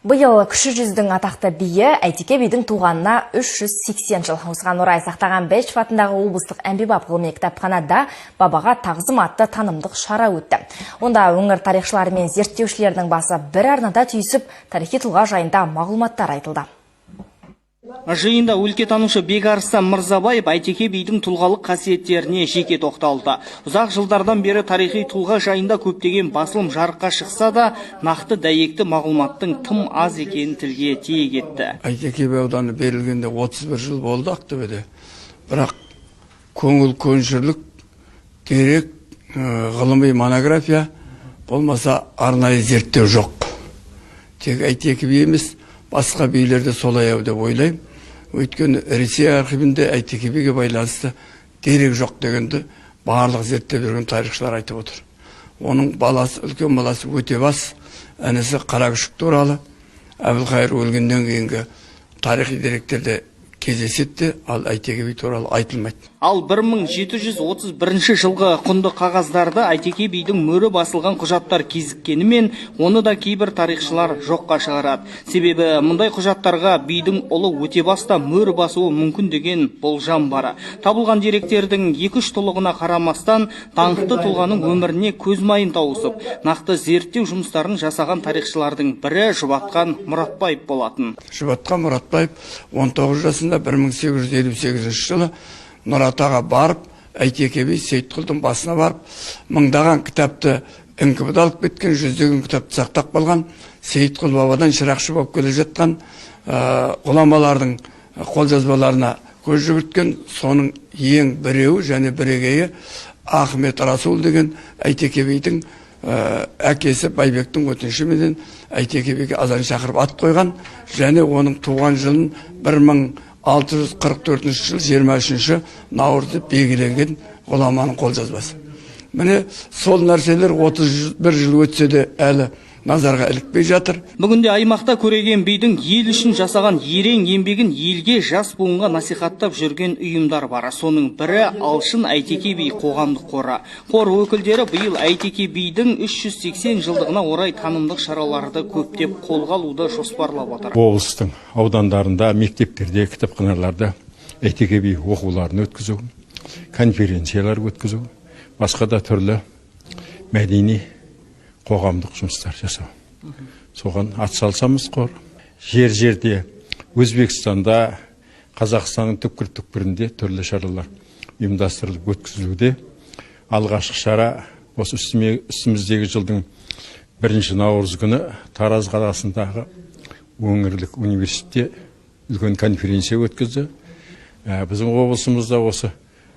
Биыл Кіші жүздің атақты биі Әйтеке бидің туғанына 380 жыл. Осыған орай Сақтаған Бәйішев атындағы облыстық әмбебап ғылыми кітапханада «Бабаға тағзым» атты танымдық шара өтті. Онда өңір тарихшылары мен зерттеушілердің басы бір арнада түйісіп, тарихи тұлға жайында мағлұматтар айтылды. Жиында өлкетанушы Бекарыстан Мырзабаев Әйтеке бидің тұлғалық қасиеттеріне жеке тоқталды. Ұзақ жылдардан бері тарихи тұлға жайында көптеген басылым жарыққа шықса да, нақты дәйекті мағлұматтың тым аз екенін тілге тиек етті. Әйтеке би ауданы берілгенде 31 жыл болды Ақтөбеде. Бірақ көңіл көншірлік дерек, ғылыми монография болмаса, арнайы зерттеу жоқ. Тек Әйтеке би емес, басқа билер де солай ау деп ойлаймын. Өйткені Ресей архивінде Әйтеке биге байланысты дерек жоқ дегенді барлық зерттеп жүрген тарихшылар айтып отыр. Оның баласы, үлкен баласы Өтебас, інісі Қаракүшік туралы Әбілқайыр өлгеннен кейінгі тарихи деректерде кездеседі де, ал Әйтеке би туралы айтылмайды. Ал 1731 жылғы құнды қағаздарда Әйтеке бидің мөрі басылған құжаттар кезіккенімен, оны да кейбір тарихшылар жоққа шығарады. Себебі мұндай құжаттарға бидің ұлы Өтебас та мөр басуы мүмкін деген болжам бар. Табылған деректердің екі-үш тұлығына қарамастан, даңқты тұлғаның өміріне көз майын тауысып, нақты зерттеу жұмыстарын жасаған тарихшылардың бірі Жұбатқан Мұратбаев болатын. Жұбатқан Мұратбаев 19 жасында 1858 жылы Нұратаға барып, Әйтеке би Сейітқұлдың басына барып, мыңдаған кітапты НКВД алып кеткен, жүздеген кітапты сақтап қалған, Сейітқұл бабадан шырақшы болып келе жатқан ғұламалардың қолжазбаларына көз жүгірткен. Соның ең біреуі және бірегейі Ахмет Расул деген Әйтеке бидің әкесі Байбектің өтінішіменен Әйтеке биге азан шақырып ат қойған және оның туған жылын 1644 жыл 23 наурыз деп белгіленген ғұламаның қолжазбасы. Міне, сол нәрселер 31 жыл өтсе де, әлі назарға ілікпей жатыр. Бүгінде аймақта көреген бидің ел үшін жасаған ерен еңбегін елге, жас буынға насихаттап жүрген ұйымдар бар. Соның бірі — Алшын Әйтеке би қоғамдық қоры. Қор өкілдері биыл Әйтеке бидің 380 жылдығына орай танымдық шараларды көптеп қолға алуды жоспарлап отыр. Облыстың аудандарында, мектептерде, кітапханаларда Әйтеке би оқуларын өткізу, конференциялар өткізу, басқа да түрлі мәдени, қоғамдық жұмыстар жасау, соған атсалысамыз. Қор жер жерде, Өзбекстанда, Қазақстанның түкпір түкпірінде түрлі шаралар ұйымдастырылып өткізілуде. Алғашқы шара осы үстіміздегі жылдың 1 наурыз күні Тараз қаласындағы өңірлік университетте үлкен конференция өткізді. Біздің облысымызда осы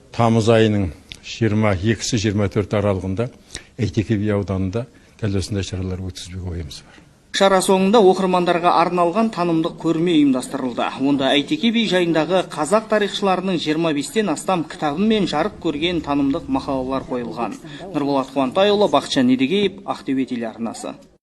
тамыз айының 22-сі, 24 аралығында Әйтеке би ауданында дәл осындай шаралар өткізбек ойымыз бар. Шара соңында оқырмандарға арналған танымдық көрме ұйымдастырылды. Онда Әйтеке би жайындағы қазақ тарихшыларының 25-тен астам кітабы мен жарық көрген танымдық мақалалар қойылған. Нұрболат Қуантайұлы, Бақытжан Едігеев, Ақтөбе телеарнасы.